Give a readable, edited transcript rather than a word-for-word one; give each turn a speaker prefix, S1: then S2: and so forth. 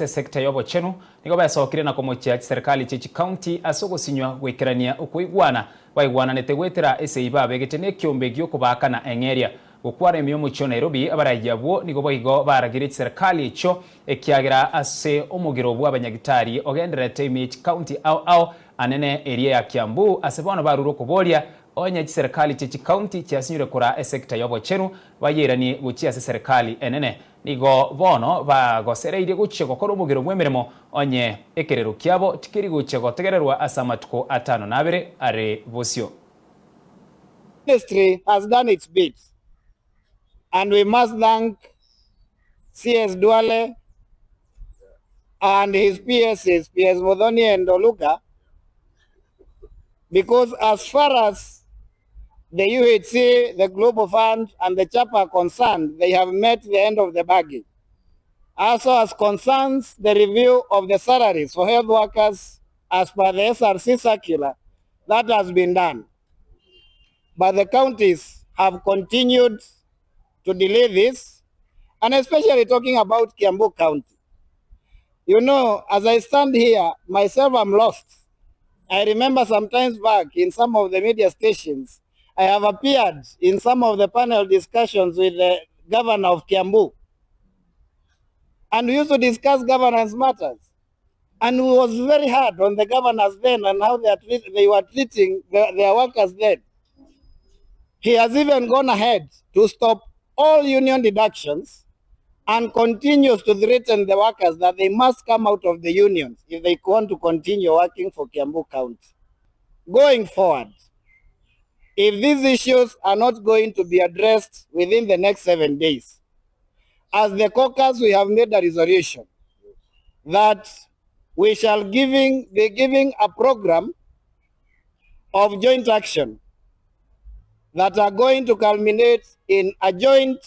S1: Ase esecta y'obochenu nigo besokire na komochia chiserikali chie chicounty ase ogosinywa goikerania okoigwana baigwananete goetera esegi babegete nekiombe giokobaakana eng'eria. Gokwana ime y'omochie o Nairobi abaraiyi abwo nigo boigo baragire chiserikali echio ekiagera ase omogiro bw'abanyagitari ogendererete ime ye chicounty ao ao anene eria ya Kiambu ase bono barure okoboria onye chiserikali chie chicounty chiasinyure koraa esecta y'obochenu bayeiranie gochia ase serikali enene. Nigo bono bagosereirie gochia gokora omogiro bw'emeremo, onye ekerero kiabo tikeri gochia gotegererwa ase amatuko atano na abere are bosio.
S2: Ministry has done its bit and we must thank CS Duale and his PSs, PS Muthoni and Oluga, because as far as the UHC, the Global Fund, and the CHAP are concerned, they have met the end of the bargain. Also, as concerns the review of the salaries for health workers as per the SRC circular, that has been done. But the counties have continued to delay this, and especially talking about Kiambu County. You know, as I stand here, myself, I'm lost. I remember sometimes back in some of the media stations, I have appeared in some of the panel discussions with the governor of Kiambu. And we used to discuss governance matters. And we was very hard on the governors then and how they, are treat, they were treating the, their workers then. He has even gone ahead to stop all union deductions and continues to threaten the workers that they must come out of the unions if they want to continue working for Kiambu County. Going forward, if these issues are not going to be addressed within the next 7 days, as the caucus, we have made a resolution that we shall be giving a program of joint action that are going to culminate in a joint